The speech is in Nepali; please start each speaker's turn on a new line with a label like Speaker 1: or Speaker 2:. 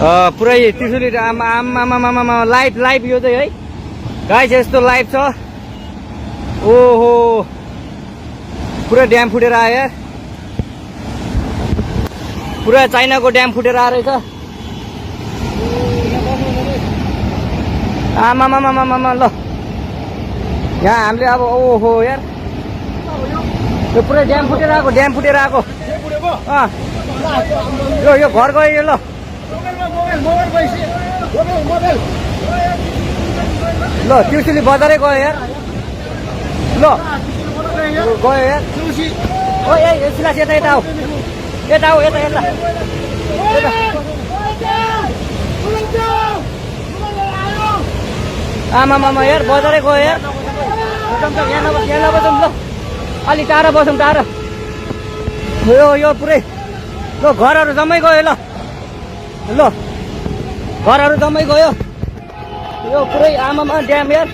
Speaker 1: पुरै त्रिशुली आमा लाइभ यो चाहिँ है गाइस यस्तो लाइभ छ। ओहो पुरा ड्याम फुटेर आयो यार, पुरा चाइनाको ड्याम फुटेर आएर रहेछ। आमा ल यहाँ हामीले अब ओहो यार यो पुरै ड्याम फुटेर आएको यो घर गयो यो। ल ल त्रिशुली बजारै गयो यार। ल गयो यार। ओ ए सिलास यता आऊ यता आमा यार बजारै गयो यार। यहाँ नबसौँ ल, अलि टाढा बसौँ टाढा। यो पुरै ल घरहरू जम्मै गयो। ल घरहरू जम्मै गयो यो पुरै आमामा ड्याम यार।